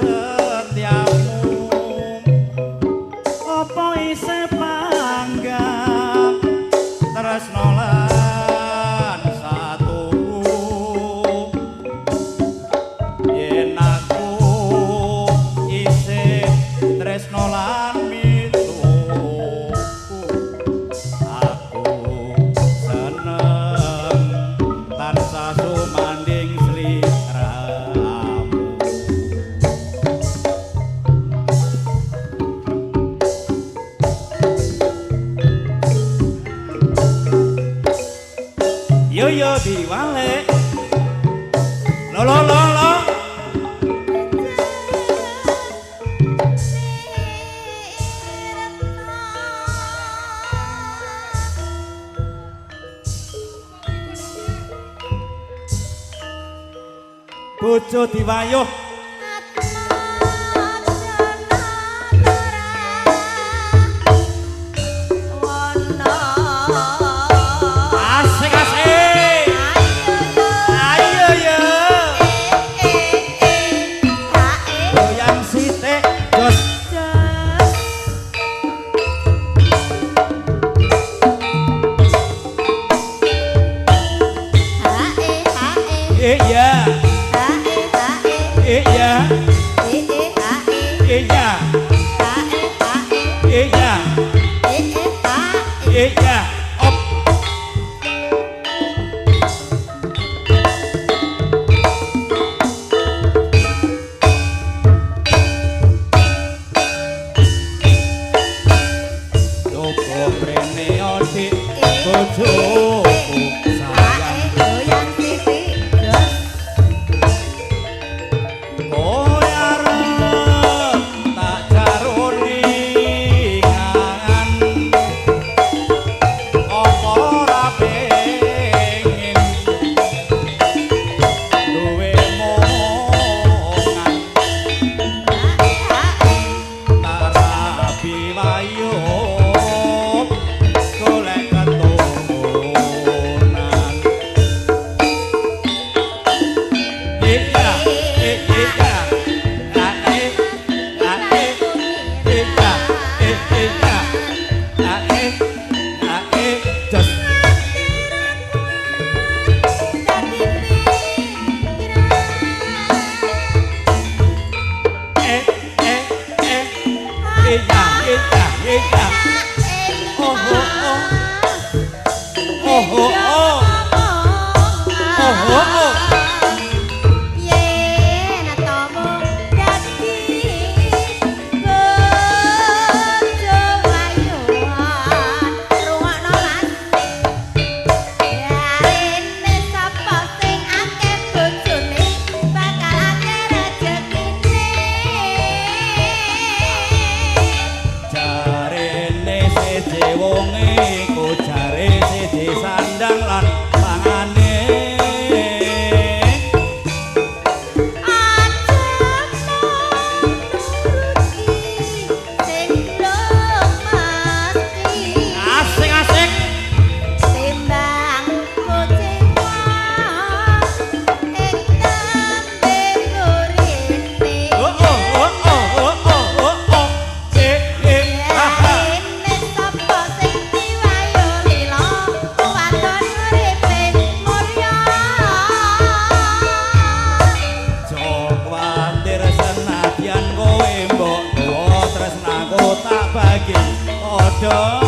Setyamu apa isih panggah tresno lan satuhu yen aku isih tresno lan mituhu aku seneng tansah sumanding sliramu. Yo yo diwalek. Lo lo lo lo. Bojo diwayuh. Asik asik. Ayo yo. Goyang sithik, jos. Iya. Iya. Iya. Iya. Iya. Op. Coba prene odik bojoku sayang. Kowe arep tak jaroni kangen apa ora pengin duwe momongan tak rabi wayo golek keturunan. Iya, iya, ae, ae, iya, iya, ae, ae, jos. Eh, eh, eh, iya, iya, iya. Oh, oh, oh. Oh, oh, oh. Oh, oh, oh. Yen atomu dadi bojo wayuhan rungokno Mas. Jarene sapa sing akeh bojone bakal akeh rejekine. Jarene siji wonge iku jare siji sandang lan pangane. Aja nuruti sing belum mesti. Asik asik. Timbang kuciwa ing tembe gurine. Oh oh oh oh oh oh oh oh. Eh eh ha ha. Jarene sapa sing diwayo lila wadon uripe mulya. Jo kuwatir senadyan kowe mbok tuwa tresnaku tak bagi padha.